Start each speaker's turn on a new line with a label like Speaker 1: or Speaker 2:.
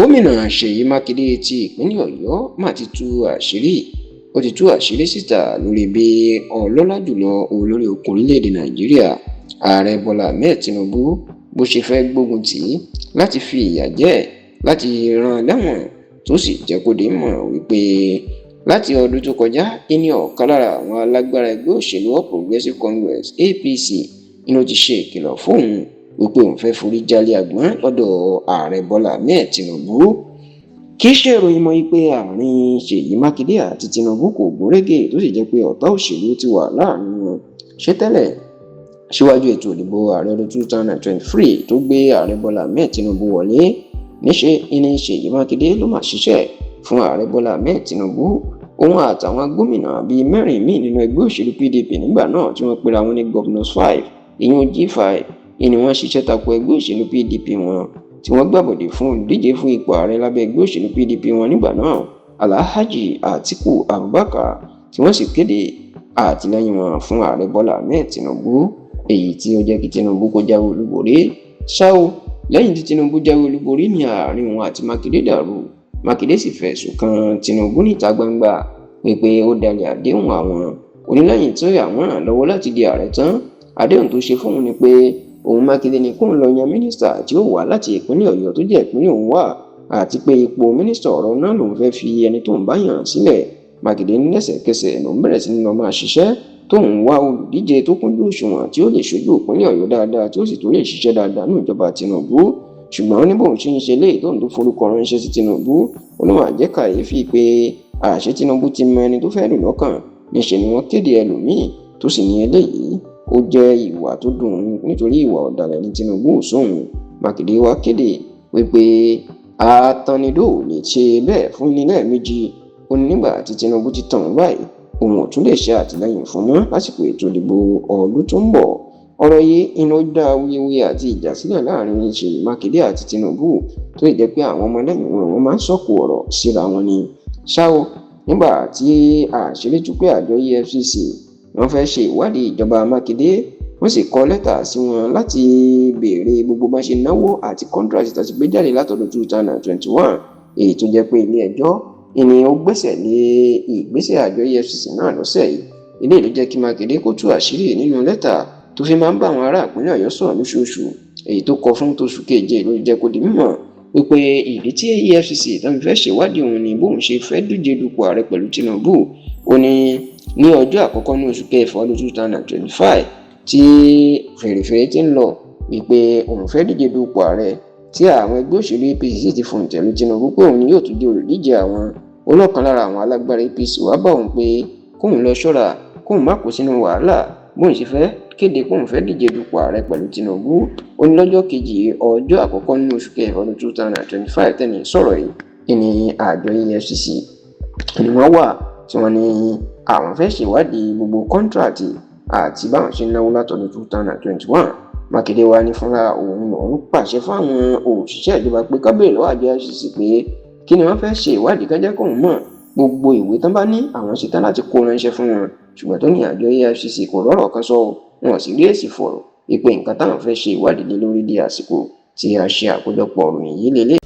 Speaker 1: Gómìnà Ṣèyí Mákindé ti ìpínlẹ̀ Ọ̀yọ́ mà ti tú àṣírí, ó ti tú àṣírí síta lórí bí ọlọ́lá jùlọ olórí okùn orílẹ̀-èdè Nàìjíríà, Ààrẹ Bọ́lá Ahmed Tinubu, bó ṣe fẹ́ gbógun tì í láti fi ìyà jẹ, láti rán lẹ́wọ̀n, tó sì jẹ́ kó di mọ̀ wípé láti ọdún tó kọjá ìní ọ̀kan lára àwọn alágbára ẹgbẹ́ òṣèlú All Progressives Congress, APC, inú ti ṣe ìkìlọ̀ fóun wípé òun fẹ́ forí jálé àgbọ̀n lọ́dọ̀ Ààrẹ Bọ́lá Ahmed Tinubu. Kì í ṣe ìròyìn mọ́ pé àárín Ṣèyí Mákindé àti Tinubu kò gúnrégé, tó sì jẹ́ pé ọ̀tá òṣèlú ti wà láàrin wọn ṣé tẹ́lẹ̀ síwájú ètò ìdìbò ààrẹ ọdún 2023 tó gbé Ààrẹ Bọ́lá Ahmed Tinubu wọlé. Níṣe ìní Ṣèyí Mákindé ló mà ṣiṣẹ́ fún Ààrẹ Bọ́lá Ahmed Tinubu, òun àtàwọn gómìnà bíi mẹ́rin míì nínú ẹgbẹ́ òṣèlú PDP nígbà náà tí wọ́n pera wọn ní Governors 5, ìyún G5, ìní wọ́n ṣiṣẹ́ tako ẹgbẹ́ òṣèlú PDP wọn, tí wọ́n gbàbọ̀dè fún olùdíje fún ipò ààrẹ lábẹ́ ẹgbẹ́ òṣèlú PDP wọn nígbà náà, Alhaji Atiku Abubakar, tí wọ́n sì kéde àtìlẹ́yìn wọn fún Ààrẹ Bọ́lá Ahmed Tinubu, èyí tí ó jẹ́ kí Tinubu kó jáwé olúborí. Ṣá o, lẹ́yìn tí Tinubu jáwé olúborí ní àárín òun àti Mákindé dàrú. Mákindé sì fẹ̀sùn kan Tinubu níta gbangba pé ó dalẹ̀ àdéhùn àwọn onílẹ̀yìn tó àwọn ràn lọ́wọ́ láti di ààrẹ tán. Àdéhùn tó ṣe fóun ni pé òun Mákindé ní kóun lọ yan mínísítà tí ó wá láti ìpínlẹ̀ Ọ̀yọ́ tó jẹ́ ìpínlẹ̀ òun wà, àti pé ipò mínísítà ọ̀rọ̀ náà lòun fẹ́ fi ẹni tó ń bá yàn sílẹ̀. Mákindé ní lẹ́sẹ̀kẹsẹ̀ lòun bẹ̀rẹ̀ sí ní lọ máa ṣiṣẹ́ tóun wá olùdíje tó kúnjú òṣùwọ̀n tí ó lè ṣojú ìpínlẹ̀ Ọ̀yọ́ dáadáa, tí ó sì tó lè ṣiṣẹ́ dáadáa ní ìjọba Tinubu. Ṣùgbọ́n ó ní bóun ṣe ń ṣe léyìí tóun tó forúkọ ránṣẹ́ sí Tinubu, ó ní wàá jẹ́ kàyéfì pé àṣé Tinubu ti mọ ẹni tó fẹ́ lò lọ́kàn. Níṣẹ́ ni wọ́n kéde ẹlòmíì, tó sì ní eléyìí ó jẹ́ ìwà tó dùn ún nítorí ìwà ọ̀dàlẹ̀ ní Tinubu sóhun. Mákindé wá kéde wípé àtànidó ò lè ṣe bẹ́ẹ̀ fún ní lẹ́ẹ̀mejì. Ó ní nígbà tí Tinubu ti tàn án báyìí, òun ò tún lè ṣe àtìlẹ́yìn fún mọ́ lásìkò ètò ìdìbò ọdún tó ń bọ̀. Ọ̀rọ̀ yìí inú dá awuyewuye àti ìjà sílẹ̀ láàrin Ṣèyí Mákindé àti Tinubu, tó sì jẹ́ pé àwọn ọmọlẹ́yìn wọn, wọ́n máa ń sọ̀kò ọ̀rọ̀ síra wọn ni. Ṣá o, nígbà tí àṣírí tú pé àjọ EFCC wọ́n fẹ́ ṣe ìwádìí ìjọba Mákindé, wọ́n sì kọ lẹ́tà sí wọn láti béèrè gbogbo bá ṣe náwó àti contract tó ti gbé jáde látọdún 2021, èyí tó jẹ́ pé ilé ẹjọ́ ìní ó gbẹ́sẹ̀ lé ìgbésẹ̀ àjọ EFCC náà lọ́sẹ̀ yìí. Ilé ìlú jẹ́ kí Mákindé kó tú àṣírí nínú lẹ́tà tó fi máa ń bá àwọn ará ìpínlẹ̀ Ọ̀yọ́ sọ̀rọ̀ lóṣooṣù, èyí tó kọ fún tóṣù keje, ló jẹ́ kó di mímọ̀ wípé ìdí tí EFCC tó fi fẹ́ ṣèwádìí òun ni bóun ṣe fẹ́ díje dupò ààrẹ pẹ̀lú Tinubu. Ó ní ní ọjọ́ àkọ́kọ́ ní oṣù kẹfà ọdún 2025 tí fèrèfèrè ti ń lọ wípé òun fẹ́ díje dupò ààrẹ, tí àwọn ẹgbẹ́ òṣèlú APC sì ti fòǹtẹ̀ lu Tinubu pé òun ni yóò tún di olùdíje àwọn, ọlọ́kan lára àwọn alágbára APC wá bá òun pé kóun lọ ṣọ́ra, kóun má kó sínú wàhálà bóun ṣe fẹ́ kéde kóun fẹ́ díje dupò ààrẹ pẹ̀lú Tinubu. Ó ní lọ́jọ́ kejì ọjọ́ àkọ́kọ́ nínú oṣù kẹfà ọdún 2025 tẹ́ni sọ̀rọ̀ yìí ní àjọ EFCC ni wọ́n wà tí wọ́n ní àwọn fẹ́ ṣèwádìí gbogbo contract àti báwọn ṣe ń náwó látọdún 2021. Mákindé wá ní fúnra òun lòún pàṣẹ fáwọn òṣìṣẹ́ ìjọba pé ká béèrè lọ́wọ́ àjọ EFCC pé kí ni wọ́n fẹ́ ṣe ìwádìí, ká jẹ́ kóun mọ̀ gbogbo ìwé tán bá ní, àwọn ṣetán láti kó ránṣẹ́ fún wọn. Ṣùgbọ́n tó ní àjọ EFCC kò rọ́rọ̀ kan sọ, wọn sì rí èsì fọ̀rọ̀ ìpè nǹkan táwọn fẹ́ ṣe ìwádìí lé lórí di àsìkò tí a ṣe àkójọpọ̀ ìròyìn yìí lélẹ̀.